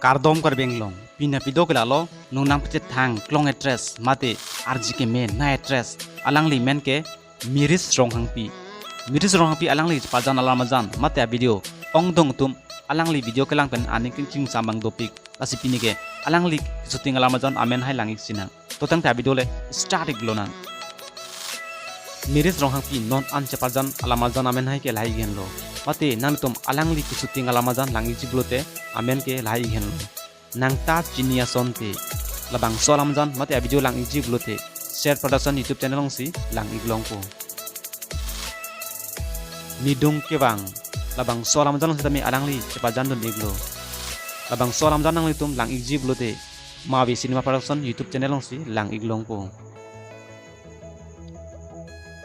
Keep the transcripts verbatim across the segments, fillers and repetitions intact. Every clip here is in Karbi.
Kardom Karbi Anglong, pini avideo ke lalo, nung nangpachethang klong actress mate arji keme na actress, alangli men ke Miris Ronghangpi. Miris Ronghangpi alangli cheparjan alam ajan mate avideo ongdung atum alangli video kelang pen aning kengching sambang dopik. Lasi pini ke alangli shooting alam ajan amen hai lang-ik sinang. To tangte avideo le start-ik lonang. Miris Ronghangpi non an cheparjan alam ajan amen hai ke lahai henlo. Mate nanglitum alangli keshooting alam ajan lang-ikji pulote amen ke lahai henlo. Nangta chini asonte labangso alam ajan mate avideo lang-ikji pulote Sher Production YouTube channel alongsi lang-ik longpo. Nidung Kevang, labangso alam ajan along sitame alangli cheparjan dun-iklo. Labangso alam ajan nanglitum lang-ikji pulote Mavi Cinema Production YouTube channel alongsi lang-ik longpo.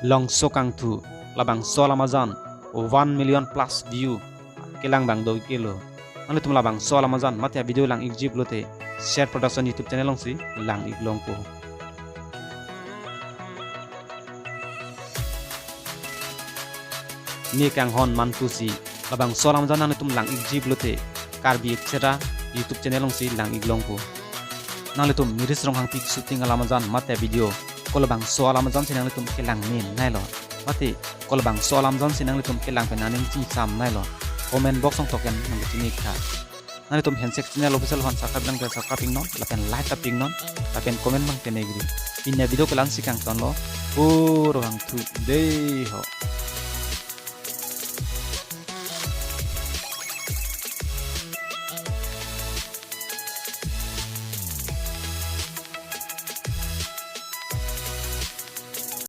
Longso Kangthu, labangso alam ajan one million plus view kelang abang do-iklo. Nanglitum labangso alam ajan mate avideo lang-ikji pulote Sher Production YouTube channel alongsi lang-ik longpo. Ni Kanghon Manpusi, labangso alam ajan nanglitum lang-ikji pulote Karbi et cetera YouTube channel alongsi lang-ik longpo. Nanglitum Miris Ronghangpi shooting alam ajan mate video kolabangso alam ajansi nanglitum kelang mennailo, mate kolabangso alam ajansi nanglitum kelang pen aning chingsam nailo, comment box along token nangkachini-ik tha. Nanglitum Handshake Channel Official aphan subscribe nangke subscribe-iknon, lapen like tap-iknon, lapen comment abang tenegri. Pini avideo ke la-ansi kangtonlo, puro hangthu dei ho.